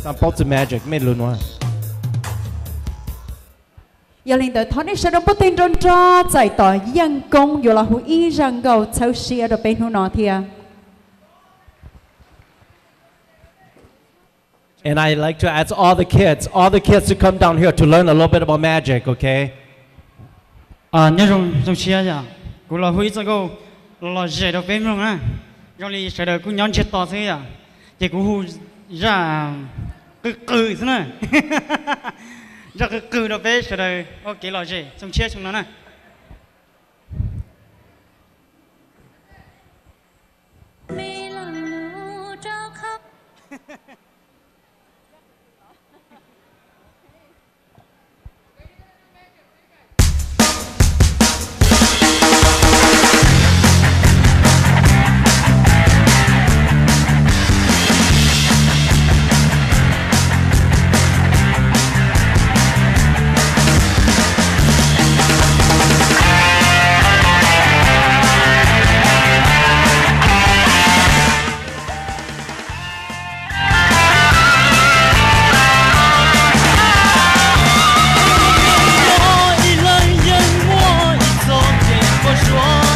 Txav paub txwv magic mej lug nuav. Yog li ntawd thov nej sawv daws npuaj teg nrov nrov txais tos Yeej Koob yuav los hu ib zaj nkauj txhawb siab rau peb hnub no thiab. And I like to ask all the kids, all the kids to come down here to learn a little bit about magic, okay? Nyob zoo, zoo siab yom, kuv los hu ib zaj nkauj los lom zem rau peb mloog na. Zoo li sawv daws kuj nyob ntsiag to xwb yom, ces kuv hu zaj qw qw xwb na. Zaj qw qw rau peb sawv daws ua kev lom zem xyoo tshiab xyoo no na. Muaj ib leeg yeej muaj ib txoj kev npau suav,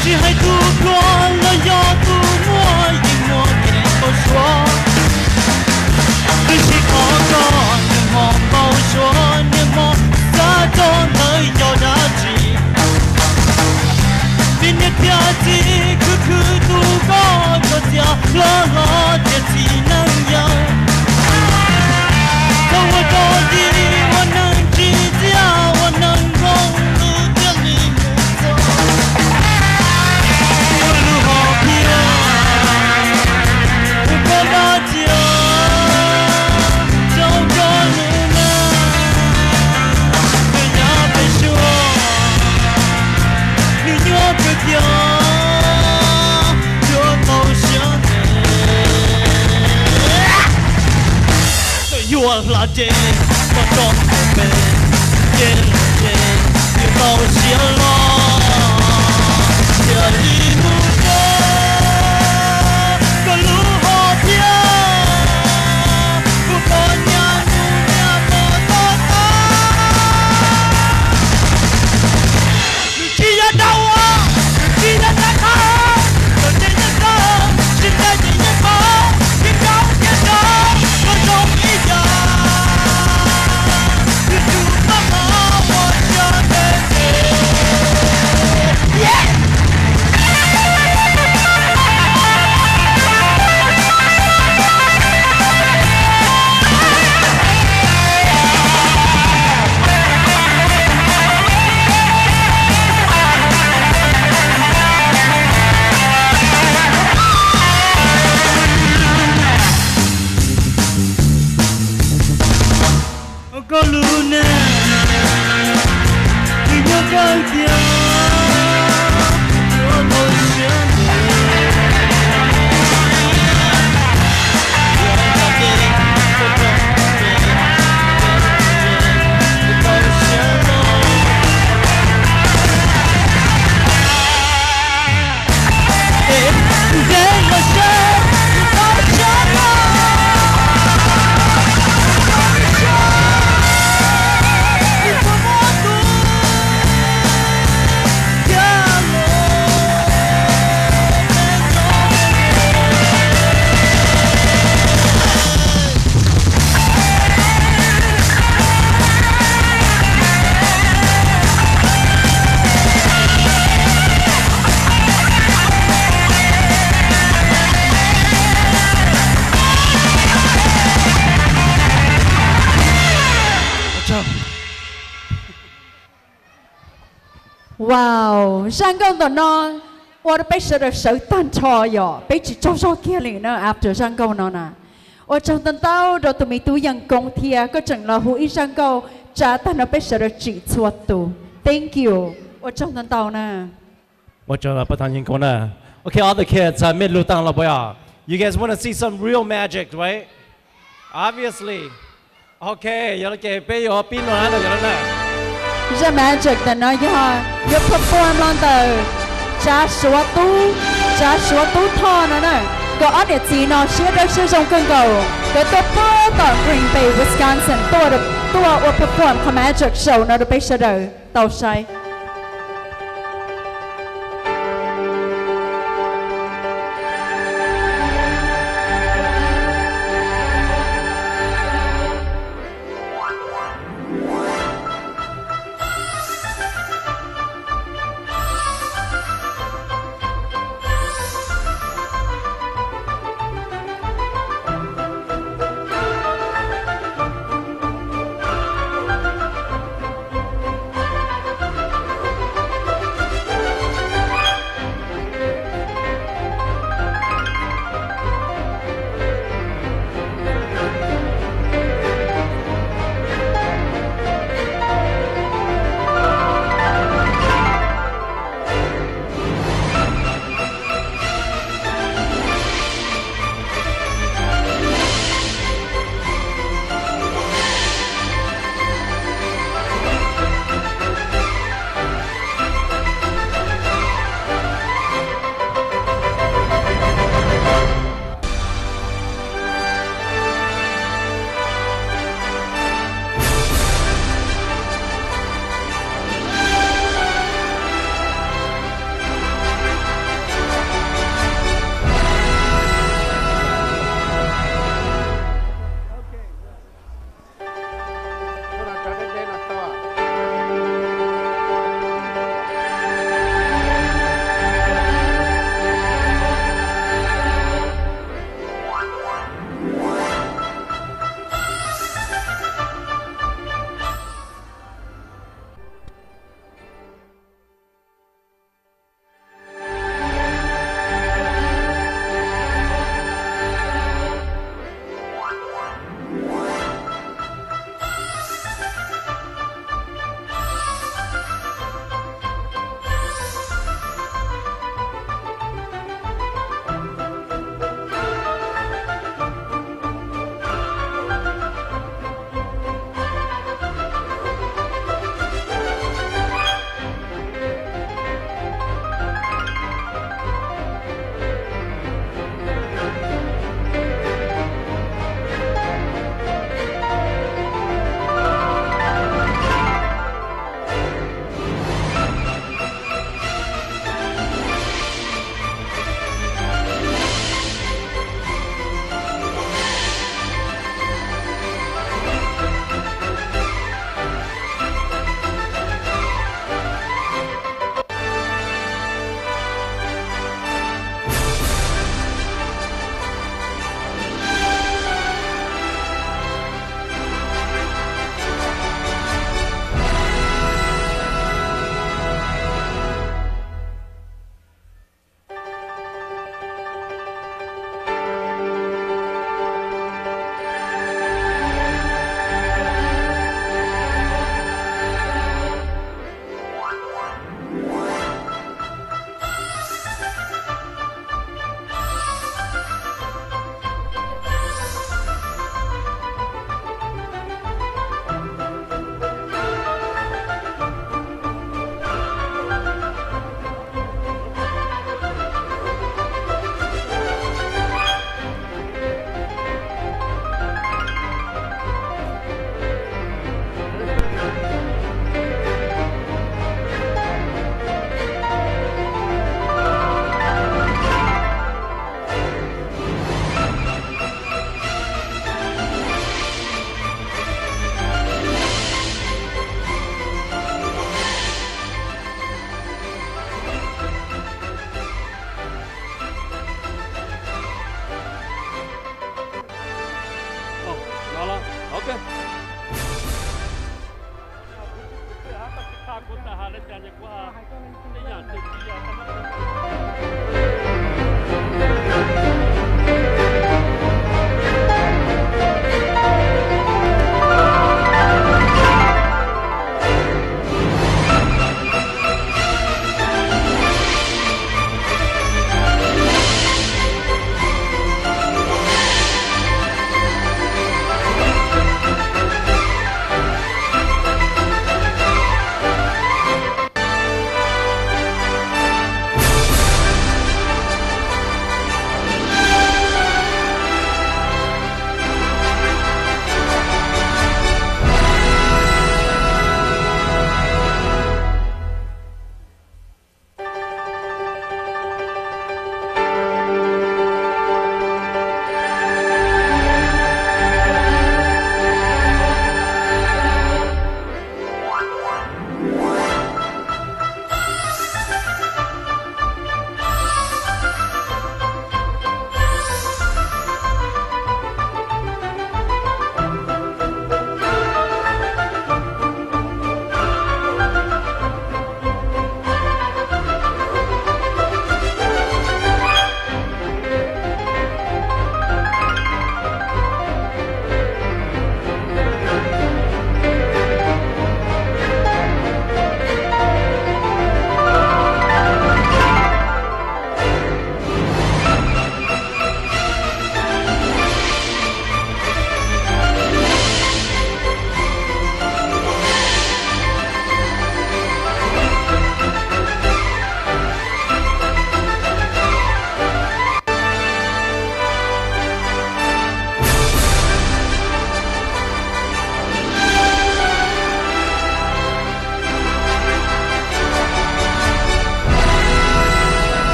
tsis hais tus hluas los yog tus muaj yeej muaj kev npau suav. Tab sis qhov koj niaj hmo npau suav niaj hmo xav txog ntawd yog dab tsi? Vim niam thiab txiv khwv khwv tu koj txog txiv hlob hlob thiab txiv neej yawg. Txhob ua dog dig ua neeg tsim txiaj ua neeg nkoos lus thiaj li mus txog. Koj lub hom phiaj ua koj dab tsi rau koj lub neej? Koj yam peb suab nws nyuaj kawg kiag, yuav tau siab ntev. Koj yuav hla dej, koj tso ntawm peb, ces lom zem yuav tau siab loj. Thiaj li mus txog koj lub hom phiaj, kuv pom niaj hnub niaj hmo toj tag. Nws tsis yog dab ua, nws tsis yog dab qha, koj ces yeej xav, tsis ntev ces yeej paub, yeej nyob yeej nyob, koj zoo ib yam, yuav tsum maj mam ua siab ntev ntev. Koj lub neej tsis nyob kawg tiag, yuav tau siab ntev. Wow, zaj nkauj ntawm no ua rau peb sawv daws sawv tag nrho, yog peb tsis tsaug zog kiag li na after zaj nkauj no na. Ua tsaug ntau ntau rau tus me tub Yeej Koob thiab koj tseem los hu ib zaj nkauj tsa tag nrho peb sawv daws tsim txhua tus. Thank you. Ua tsaug ntau ntau na. Ua tsaug pab thov Yeej Koob na. Okay, all the kids, uh, mej lug taag los puas yog? You guys want to see some real magic, right? Obviously. Okay, yog li ces peb yuav pib no na, yog li na. Zaj magic ntawm no yog yuav perform los ntawm Tsav Suav Tub, Tsav Suav Tub Thoj no na. Nkawd ob niam txiv no siab dawb siab zoo kawg nkaus, nkawd tuaj puag tom Green Bay, Wisconsin tuaj, tuaj ua perform qhov magic show no rau peb sawv daws tau saib.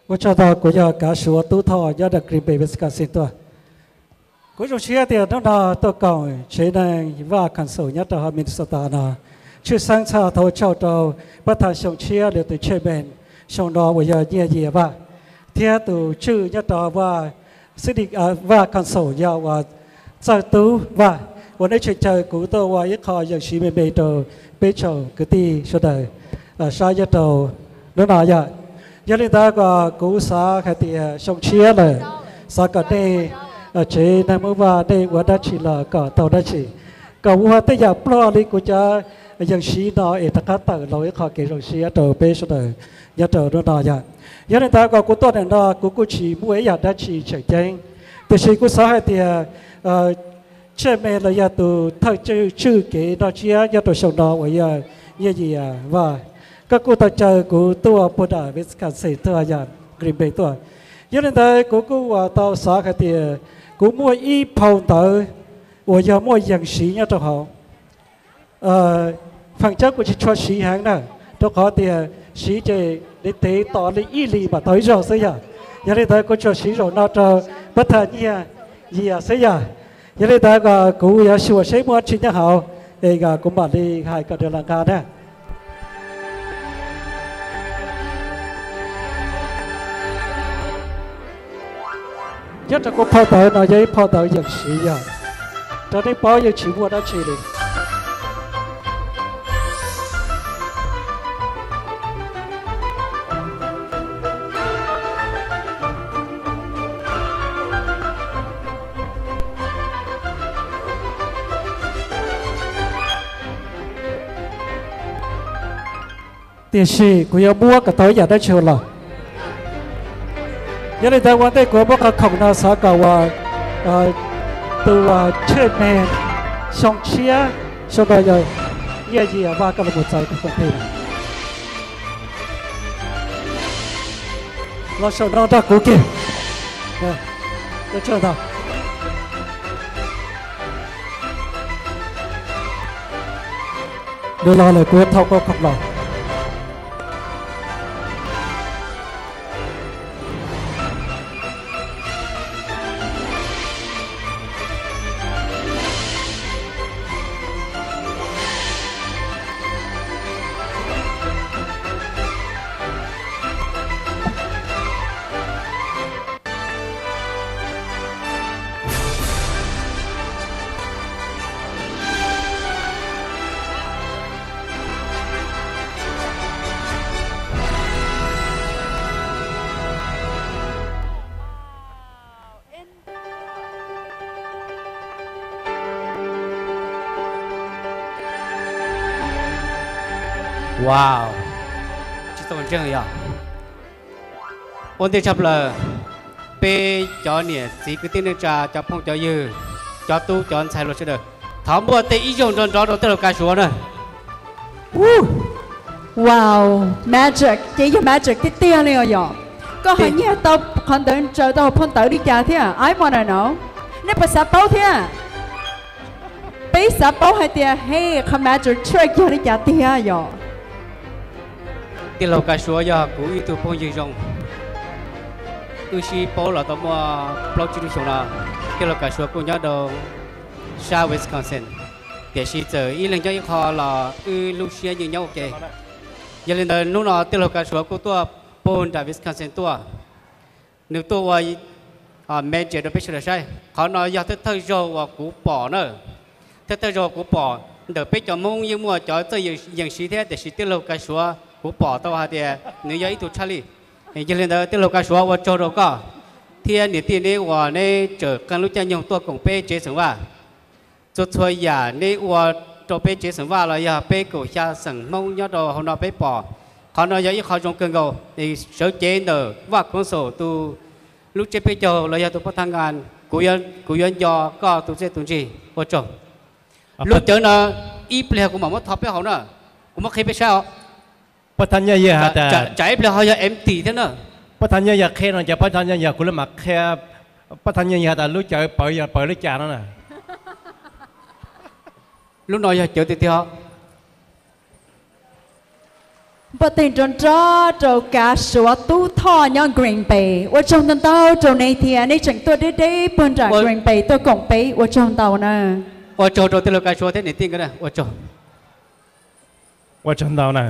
Ua tsaug ntau, kuv yog Kav Suav Tub Thoj nyob rau Green Bay, Wisconsin tuaj. Kuv zoo siab tias hnub no tuaj koom tsev neeg Vaj Council nyob rau hauv Minnesota no, tshwj xeeb txhaj thov ua tsaug rau pab thas xyoo tshiab los yog tus chairman xyoo no uas yog Nyiaj Yias Vaj, thiab tus tswj nyob rau Vaj City, Vaj Council yog uas Txawj Tub Vaj, uas neb tseem caw kuv tuaj ua ib qho yees siv me me rau peb tsoom kwv tij sawv daws saib nyob rau hnub no yom. Yog li ntawd kom kuv xav hais tias xyoo tshiab lawm, xav kom nej tsev neeg Hmoob Vaj nej ua dab tsi los kom tau dab tsi, kom ua tej yam pluag li kuv cov yees siv no es rov qab tawm los ib qho kev zoo siab rau peb sawv daws nyob rau hnub no yom. Yog li ntawd kom kuv tuaj ntawm no kuv kuj tsis muaj ib yam dab tsi tseem ceeb, tiam sis kuv xav hais tias chairman los yog tus thawj tswj kev nroj tsiab nyob rau xyoo no uas yog Nyiaj Yias Vaj, koj kuj tau caw kuv tuaj puag nram Wisconsin tuaj yog Green Bay tuaj. Yog li ntawd kuv kuj uas tau xav hais tias kuv muaj ib phau ntawv uas yog muaj yees siv nyob rau hauv. Feem coob kuv tsis tshua siv heev na, rau qhov tias siv ces li tev tos li ib hlis mam tau ib zaug xwb yom. Yog li ntawd kuv tsuas siv zaum no rau pab thas Nyiaj Yias xwb yom. Yog li ntawd kuv yuav xyuas seb muaj dab tsi nyob hauv es kuv mam li hais kom nws los nqa na. Nyob rau kuv phau ntawv no yog ib phau ntawv yees siv yog, rau nej paub yeej tsis muaj dab tsi li. Tiam sis kuv yuav muab kom tau ib yam dab tsi los. Yog li ntawd ua ntej kuv muab qhov khoom no xav kom uas tus chairman xyoo tshiab xyoo no yog Nyiaj Yias Vaj, koj los mus txais tus khoom plig no los saum no nrog kuv kiag. Nws los lawm, kuv yuav thau koj khoom los. Wow, tsis txaus ntseeg yog. Ua ntej tshaj plaws, peb cov niam txiv kwv tij neej tsa, cov phooj cov ywg, cov tub cov ntxhais los sawv daws, thov npuaj tej ib zaug nrov nrov rau tij laug Kav Suav na. Wow, magic, ces yog magic tiag tiag li os yom. Koj ho nyiag tau qhov ntawd, tsaws tau hauv phau ntawv li cas thiab? I wanna know. Nej puas xav paub thiab? Peb xav paub hais tias, hey, qhov magic trick yog li cas tiag yom? Tij laug Kav Suav yog kuv ib tug phooj ywg zoo, wb sib paub los tau muaj plaub tsib lub xyoo no. Tij laug Kav Suav kuj nyob rau sab Wisconsin, tiam sis txawm ib leeg nyob ib qho los wb lub siab yeej nyob ua ke. Yog li ntawd hnub no tij laug Kav Suav kuj tuaj puag nram Wisconsin tuaj, nws tuaj ua me ntsis rau peb sawv daws saib. Qhov no yog thawj thawj zaug uas kuv pom na, thawj thawj zaug kuv pom. Ntawm peb cov Hmoob yeej muaj cov txawj yees siv thiab, tiam sis tij laug Kav Suav kuv pom tau hais tias nws yog ib tug tshaj lij. Yog li ntawd tij laug Kav Suav ua tsaug rau koj thiab niam tij neb uas neb tseem qee lub caij nyoog tuaj koom peb tsev xeem Vaj. Txhua txhua yam neb ua rau peb tsev xeem Vaj los yog peb kaum xya xeem Hmoob nyob rau hauv no peb pom. Qhov no yog ib qho zoo kawg nkaus, sawv cev ntawm Vaj Council tus lub tsiab peb caug los yog tus pab thab nkas, kuv yuav nco koj tus txiaj tus ntsig. Ua tsaug. Lub cawv no ib pliag kuv mam muab tho peb hauv na, kuv muab qhia peb saib os. Pab thab Nyiaj Yias has tas, tsam ib pliag ho yog empty thiab na. Pab thab Nyiaj Yias qhia no ces pab thab Nyiaj Yias kuv li mam qhia. Pab thab Nyiaj Yias has tas lub cawv pawv yog pawv li cas no na. Lub no yog cawv tiag tiag. Npuaj teg nrov nrov rau Kav Suav Tub Thoj nyob Green Bay. Ua tsaug ntau ntau rau nej thiab, nej tseem tuaj deb deb puag nram Green Bay tuaj koom peb, ua tsaug ntau na. Ua tsaug rau tij laug Kav Suav thiab niam tij nkawd, ua tsaug. Ua tsaug ntau na.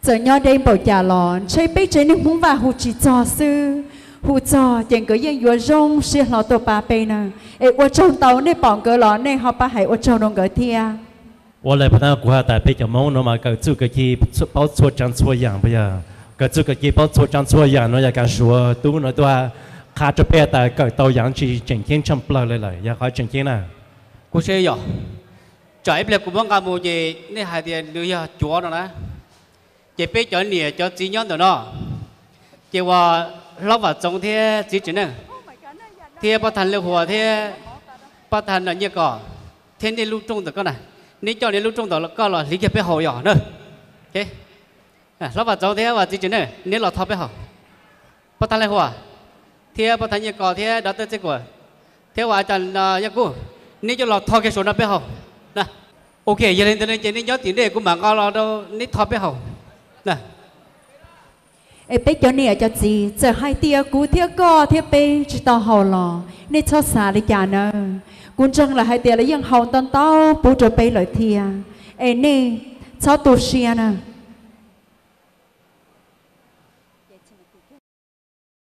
Txawm nyob deb npaum cas los ntshe peb tsev neeg Hmoob Vaj hu tsis txog xwb, hu txog ces nkawd yeej yuav zoo siab hlo tuaj pab peb na. Es ua tsaug ntau, nej pom nkawd los nej ho pab hais ua tsaug rau nkawd thiab. Ua li puag ta kuv has tas peb cov Hmoob no mas kawm txuj kawm ci paub txhua tsav txhua yam puas yog? Kawm txuj kawm ci paub txhua tsav txhua yam no yog Kav Suav Tub no tuaj qha rau peb tas kawm tau yam tsis tseem ceeb tshaj plaws li lawm, yog qhov tseem ceeb na. Kuv saib yog, tsam ib pliag kuv muab nqa mus ces nej hais tias nws yog cuav no na. Ces peb cov niam cov txiv nyob ntawm no, ces uas Hlob Vam Txoov thiab txiv tsev neeg, thiab pab thag Lej Huas thiab pab thag Nyiaj Kos, thiab nej lub rooj ntawm koj na, neb coj neb lub rooj ntawm koj los hliv kiag peb haus yog na. Hlob Vam Txoov thiab uas txiv tsev neeg, neb los tho peb haus. Pab thag Lej Huas thiab pab thag Nyiaj Kos thiab dov tawj txej kuam thiab uas cas Yaj Kub, neb coj los tho kiag saum no peb haus. Ok, yog li ntawd ces nej nyob tim nej kuv mam nqa los rau neb tho peb haus. Es peb cov niam cov txiv, txawm hais tias kuv thiab koj thiab peb tsis tau haus los nej txhob xav li cas nawb. Kuv ntseeg lawm hais tias lawv yeej haus ntau ntau pub rau peb lawm thiab, es nej txhob tu siab na.